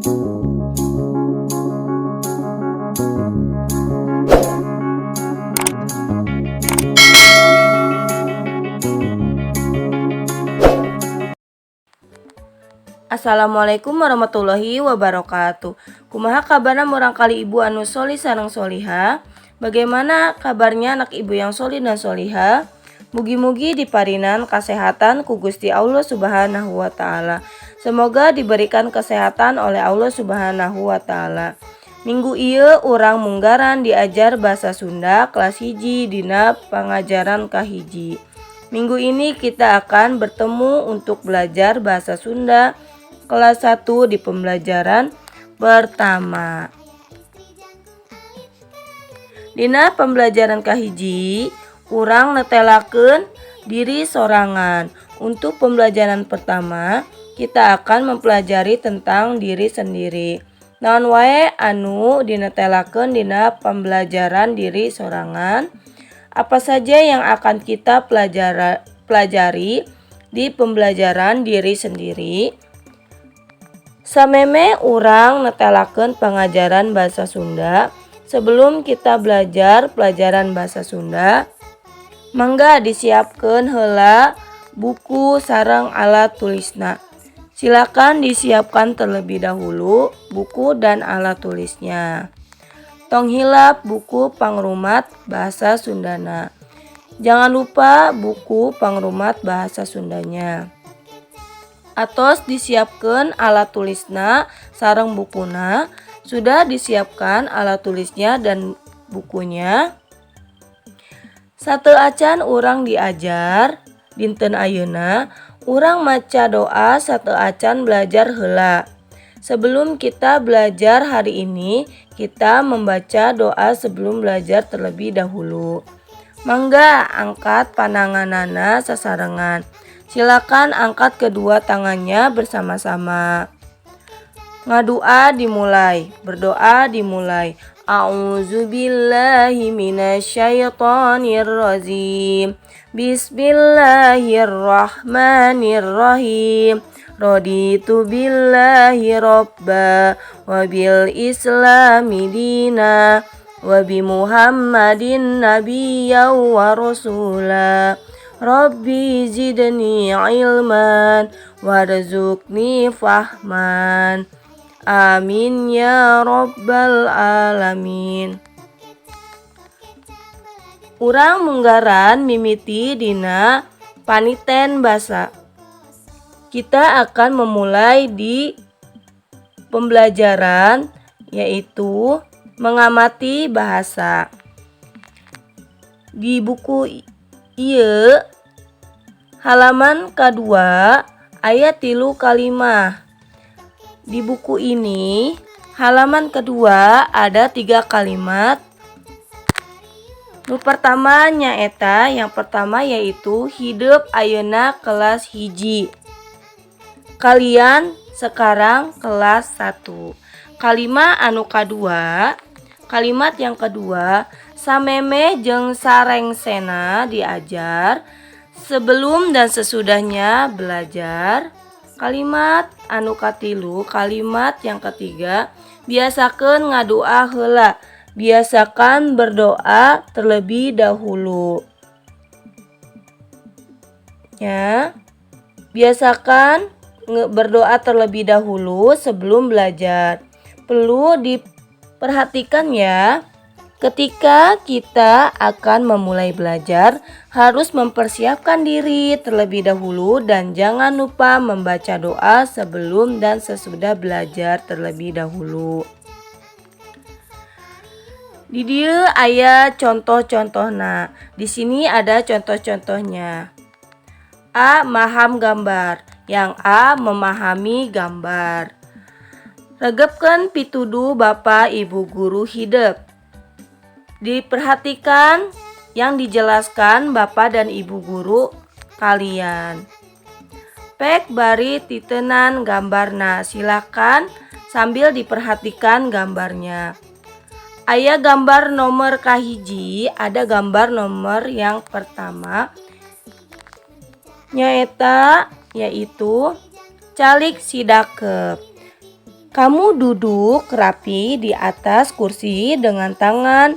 Assalamualaikum warahmatullahi wabarakatuh. Kumaha kabarna murangkalih ibu anu solih sareng soliha? Bagaimana kabarnya anak ibu yang solih dan soliha? Mugi-mugi diparinan kesehatan ku Gusti Allah Subhanahu wa Ta'ala. Semoga diberikan kesehatan oleh Allah Subhanahu wa Ta'ala. Minggu ieu urang munggaran diajar bahasa Sunda kelas 1 dina pangajaran kahiji. Minggu ini kita akan bertemu untuk belajar bahasa Sunda kelas 1 di pembelajaran pertama. Dina pembelajaran kahiji, urang netelakeun diri sorangan. Untuk pembelajaran pertama, kita akan mempelajari tentang diri sendiri. Naon wae anu dinetelakeun dina pembelajaran diri sorangan? Apa saja yang akan kita pelajari di pembelajaran diri sendiri? Samemeh urang netelakeun pengajaran bahasa Sunda, sebelum kita belajar pelajaran bahasa Sunda, mangga disiapkeun heula buku sareng alat tulisna. Silakan disiapkan terlebih dahulu buku dan alat tulisnya. Tong hilap buku pangrumat bahasa Sundana. Jangan lupa buku pangrumat bahasa Sundanya. Atos disiapkan alat tulisna sareng bukuna. Sudah disiapkan alat tulisnya dan bukunya. Sateuacan urang diajar dinten ayeuna, urang maca doa sateuacan belajar heula. Sebelum kita belajar hari ini, kita membaca doa sebelum belajar terlebih dahulu. Mangga angkat pananganana sasarengan. Silakan angkat kedua tangannya bersama-sama. Ngadua dimulai, berdoa dimulai. A'udzubillahi minasyaitonirrajim. Bismillahirrahmanirrahim. Raditu billahi robba wa bil islami dina wa bi Muhammadin nabiyya wa rasula. Rabbi zidni ilman warzuqni fahman. Amin ya rabbal alamin. Urang munggaran mimiti dina paniten basa. Kita akan memulai di pembelajaran, yaitu mengamati bahasa. Di buku ieu halaman kedua aya tilu kalimah. Di buku ini halaman kedua ada tiga kalimat. Nu pertama nyaeta, yang pertama yaitu hidep ayeuna kelas 1. Kalian sekarang kelas 1. Kalimat anu kadua, kalimat yang kedua, samemeh jeung sarengsena diajar, sebelum dan sesudahnya belajar. Kalimat anu katilu, kalimat yang ketiga, biasakeun ngadua heula. Biasakan berdoa terlebih dahulu. Ya. Biasakan berdoa terlebih dahulu sebelum belajar. Perlu diperhatikan ya. Ketika kita akan memulai belajar, harus mempersiapkan diri terlebih dahulu dan jangan lupa membaca doa sebelum dan sesudah belajar terlebih dahulu. Di dieu aya contoh-contohna. Di sini ada contoh-contohnya. A. Maham gambar. Yang A memahami gambar. Regepkeun pituduh Bapak Ibu guru hidep. Diperhatikan yang dijelaskan Bapak dan Ibu guru kalian. Pek bari titenan gambarna. Silakan sambil diperhatikan gambarnya. Aya gambar nomor kahiji, ada gambar nomor yang pertama. Nyaeta yaitu calik sidakep. Kamu duduk rapi di atas kursi dengan tangan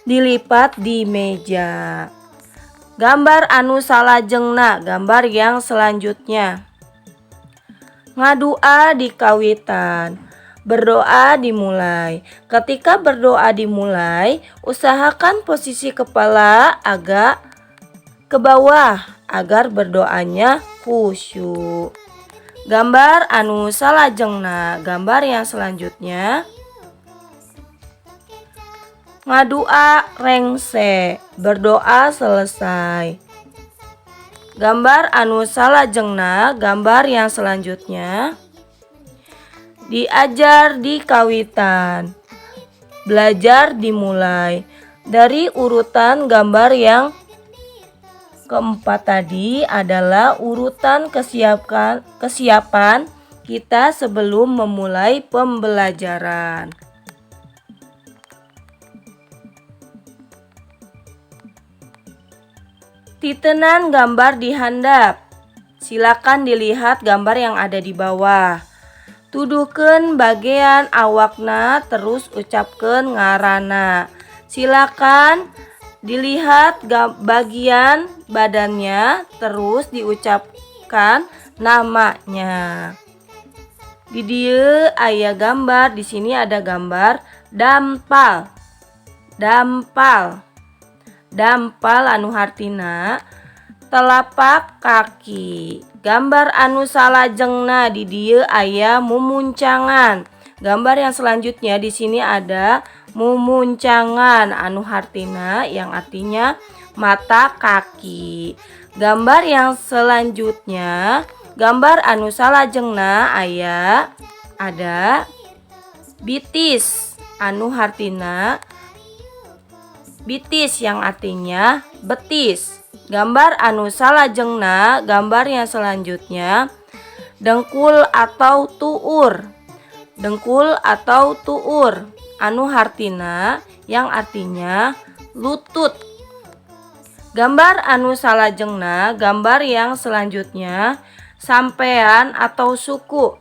dilipat di meja. Gambar anu salajengna, gambar yang selanjutnya. Ngadua dikawitan. Berdoa dimulai. Ketika berdoa dimulai, usahakan posisi kepala agak ke bawah agar berdoanya khusyuk. Gambar anu salajengna, gambar yang selanjutnya. Ngadua rengse, berdoa selesai. Gambar anu salajengna, gambar yang selanjutnya. Diajar dikawitan. Belajar dimulai. Dari urutan gambar yang keempat tadi adalah urutan kesiapan kita sebelum memulai pembelajaran. Titenan gambar di handap. Silakan dilihat gambar yang ada di bawah. Tuduhkeun bagian awakna terus ucapkeun ngaranna. Silakan dilihat bagian badannya terus diucapkan namanya. Di dieu aya gambar, di sini ada gambar dampal. Dampal. Dampal anu hartina telapak kaki. Gambar anu salajengna di dieu aya mumuncangan. Gambar yang selanjutnya di sini ada mumuncangan anu hartina yang artinya mata kaki. Gambar yang selanjutnya, gambar anu salajengna aya ada bitis anu hartina bitis yang artinya betis. Gambar anu salajengna, gambar yang selanjutnya dengkul atau tuur. Dengkul atau tuur anu hartina yang artinya lutut. Gambar anu salajengna, gambar yang selanjutnya sampean atau suku.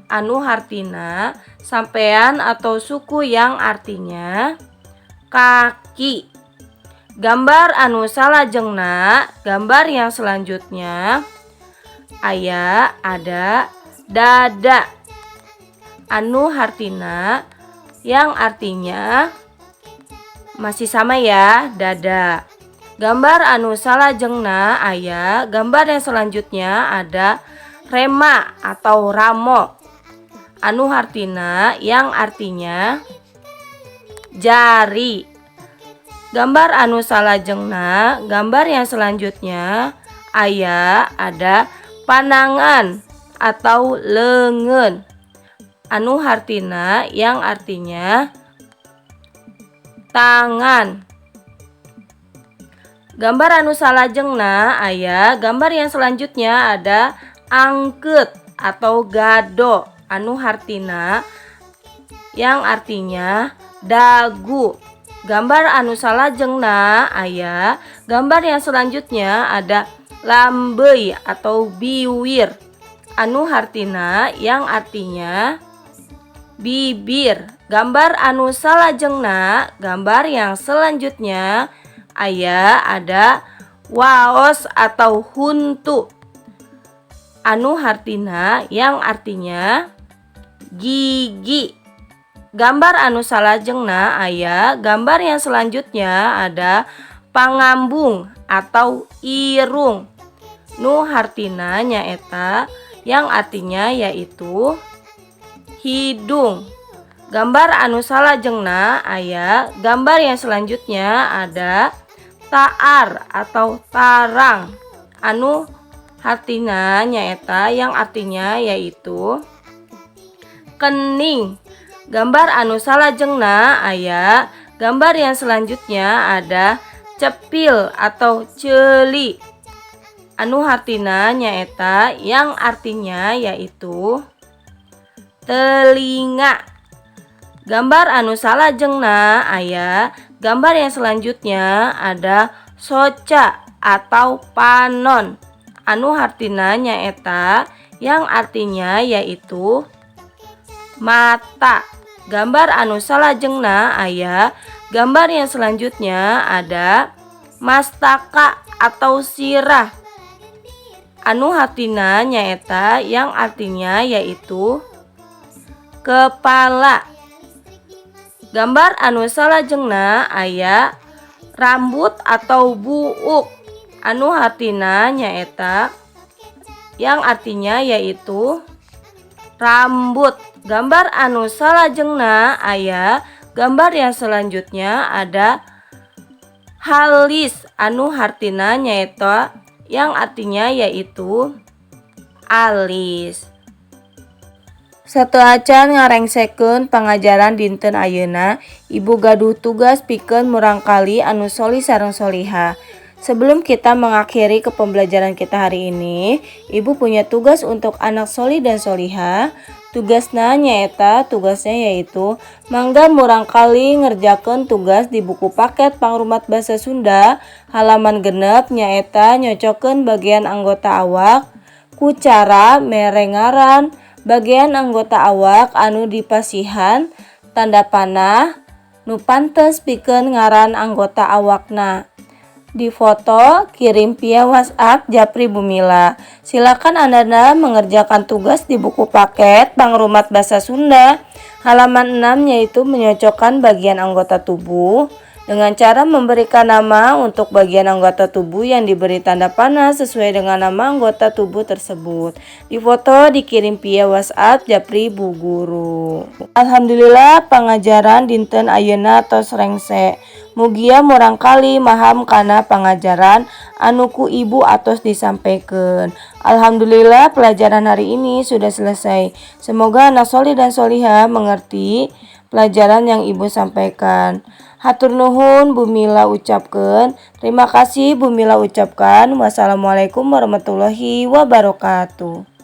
Anu hartina sampean atau suku yang artinya kaki. Gambar anu salajengna, gambar yang selanjutnya aya ada dada. Anu hartina yang artinya masih sama ya, dada. Gambar anu salajengna aya, gambar yang selanjutnya ada rema atau ramo. Anu hartina yang artinya jari. Gambar anu salajengna, gambar yang selanjutnya aya ada panangan atau leungeun. Anu hartina yang artinya tangan. Gambar anu salajengna aya, gambar yang selanjutnya ada angkeut atau gado. Anu hartina yang artinya dagu. Gambar anu salajengna aya, gambar yang selanjutnya ada lambeuy atau biwir. Anu hartina yang artinya bibir. Gambar anu salajengna, gambar yang selanjutnya aya ada waos atau huntu. Anu hartina yang artinya gigi. Gambar anu salajengna aya, gambar yang selanjutnya ada pangambung atau irung. Nu hartina nyaeta yang artinya yaitu hidung. Gambar anu salajengna aya, gambar yang selanjutnya ada taar atau tarang. Anu hartina nyaeta yang artinya yaitu kening. Gambar anu salajengna aya, gambar yang selanjutnya ada cepil atau ceuli. Anu hartina nyaeta yang artinya yaitu telinga. Gambar anu salajengna aya, gambar yang selanjutnya ada soca atau panon. Anu hartina nyaeta yang artinya yaitu mata. Gambar anu salajengna aya, gambar yang selanjutnya ada mastaka atau sirah, anu hartina nyaeta, yang artinya yaitu kepala. Gambar anu salajengna aya rambut atau buuk, anu hartina nyaeta, yang artinya yaitu rambut. Gambar anu salajengna aya, gambar yang selanjutnya ada halis, anu hartina nyaeta, yang artinya yaitu alis. Sateuacan ngarengsekeun pangajaran dinten ayeuna, Ibu gaduh tugas pikeun murangkali anu solih sareng solihah. Sebelum kita mengakhiri kepembelajaran kita hari ini, Ibu punya tugas untuk anak solih dan solihah. Tugasna nyaeta, tugasnya yaitu mangga murangkali ngerjakeun tugas di buku paket Pangrumat Bahasa Sunda halaman 6, nyaeta nyocokkeun bagian anggota awak ku cara mere ngaran bagian anggota awak anu dipasihan tanda panah nu pantes pikeun ngaran anggota awakna. Difoto, kirim via WhatsApp Japri Bu Mila. Silakan Anda mengerjakan tugas di buku paket Pangrumat Bahasa Sunda halaman 6, yaitu menyocokkan bagian anggota tubuh dengan cara memberikan nama untuk bagian anggota tubuh yang diberi tanda panah sesuai dengan nama anggota tubuh tersebut. Difoto, dikirim via WhatsApp Japri Bu Guru. Alhamdulillah, pangajaran dinten ayeuna tos rengse. Mugia murangkali maham kana pangajaran anu ku Ibu atos disampaikan. Alhamdulillah, pelajaran hari ini sudah selesai. Semoga anak solih dan solihah mengerti pelajaran yang Ibu sampaikan. Hatur nuhun Bu Mila ucapkan. Terima kasih Bu Mila ucapkan. Wassalamualaikum warahmatullahi wabarakatuh.